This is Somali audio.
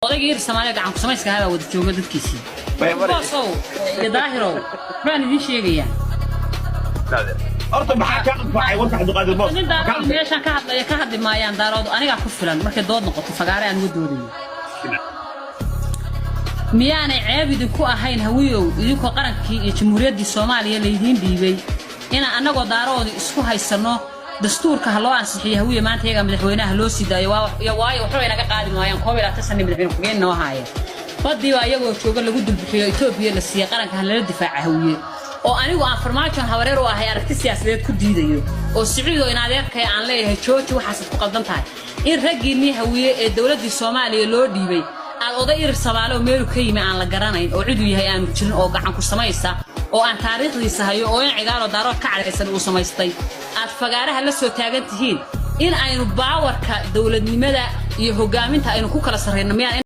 Odaygii ir Soomaaliya gacan ku samayska ahaa baa wada jooga dadkiisii. Boosow iyo Daahirow baan idiin sheegayaa. Horta maxaa ka anfacay warka Cabdiqaadir Boos? Nin Daarood meeshaan ka hadlaya ka hadli maayaan. Daarood anigaa ku filan markay dood noqoto fagaare aan uga doodayo. Miyaanay ceeb idinku ahayn, Hawiyow, idinkoo qarankii iyo Jamhuuriyaddii Soomaaliya laydiin dhiibay, inaan annagoo Daaroodi isku haysanno dastuurka ha loo ansixiyo Hawiye, maanta iyagaa madaxweynaha loo sii daayo? Waayo waxba inaga qaadi maayaan. 21 sano madaxweyne ku-xigeen noo haaya. Badii baa iyagoo jooga lagu dulbixiyo, Etoobiya la siiyey. Qaranka ha lala difaaca Hawiye, oo anigu aan Farmaajon habareer u ahay aragti siyaasadeed ku diidayo, oo Siciidoo in adeerkay aan leeyahay jooji waxaasaad ku qaldan tahay, in raggiinnii Hawiye ee dowladdii Soomaaliya loo dhiibay aad oday Irir Samaale oo meelu ka yimi aan la garanayn oo ciduu yahay aanu jirin oo gacan ku samaysa oo aan taariikhdiisa hayo oo in Cigaaloo Daarood ka cadhaysan uu samaystay aad fagaaraha la soo taagan tihiin, in aynu power-ka dowladnimada iyo hoggaaminta aynu ku kala sarrayno miyaan?